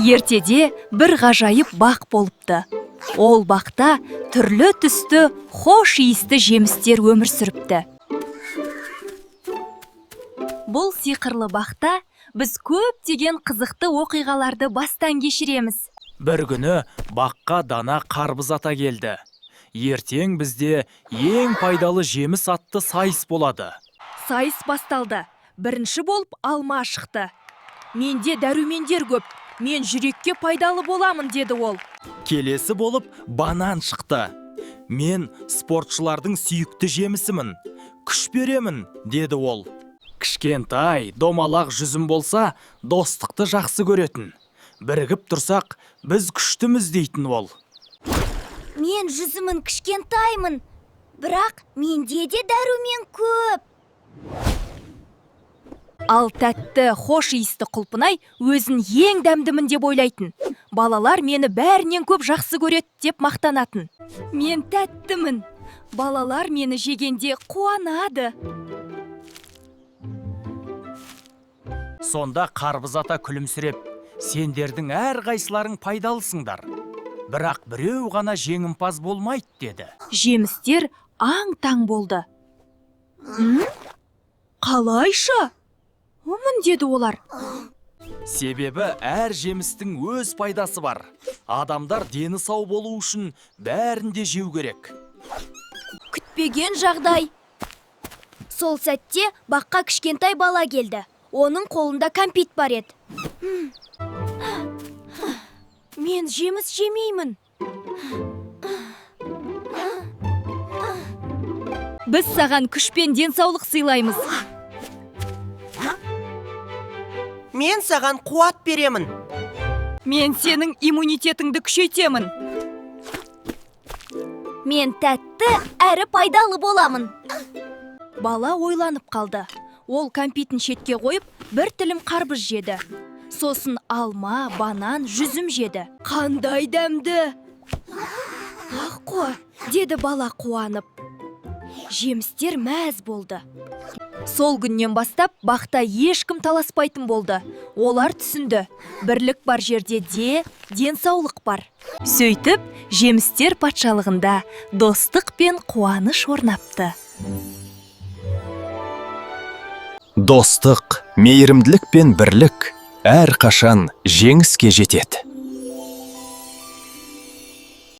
Ертеде бір ғажайып бақ болыпты. Ол бақта түрлі түсті, хош иісті жемістер өмір сүріпті. Бұл сиқырлы бақта біз көптеген қызықты оқиғаларды бастан кешіреміз. Бір күні баққа дана Қарбыз ата келді. Ертең бізде «Ең пайдалы жеміс» атты сайыс болады. Сайыс басталды. Бірінші болып алма шықты. «Менде дәрумендер көп, мен жүрекке пайдалы боламын», – деді ол. Келесі болып банан шықты. «Мен спортшылардың сүйікті жемісімін, күш беремін», – деді ол. Кішкентай домалақ жүзім болса, достықты жақсы көретін. «Бірігіп тұрсақ, біз күштіміз», – дейтін ол. Мен жүзімін кішкентаймын, бірақ менде де дәрумен көп. Ал тәтті, хош иісті құлпынай өзін ең дәмдімін деп ойлайтын. «Балалар мені бәрінен көп жақсы көреді», – деп мақтанатын. «Мен тәттімін. Балалар мені жегенде қуанады». Сонда Қарбыз ата күлімсіреп: «Сендердің әрқайсыларың пайдалысыңдар, бірақ біреу ғана жеңімпаз болмайды», – деді. Жемістер аң-таң болды. «М? Қалайша? Омын», – деді олар. Себебі әр жемістің өз пайдасы бар. Адамдар дені сау болу үшін бәрін де жеу керек. Күтпеген жағдай. Сол сәтте баққа кішкентай бала келді. Оның қолында кәмпит бар еді. «Мен жеміс жемеймін. Біз саған күш пен денсаулық сыйлаймыз». Мен саған қуат беремін. Мен сенің иммунитетіңді күшейтемін. Мен тәтті әрі пайдалы боламын. Бала ойланып қалды. Ол кәмпитін шетке қойып, бір тілім қарбыз жеді. Сосын алма, банан, жүзім жеді. «Қандай дәмді! Аққо!» – деді бала қуанып. Жемістер мәз болды. Сол күннен бастап бақта ешкім таласпайтын болды. Олар түсінді: бірлік бар жерде де денсаулық бар. Сөйтіп, жемістер патшалығында достық пен қуаныш орнапты. Достық, мейірімділік пен бірлік әрқашан жеңіске жетеді.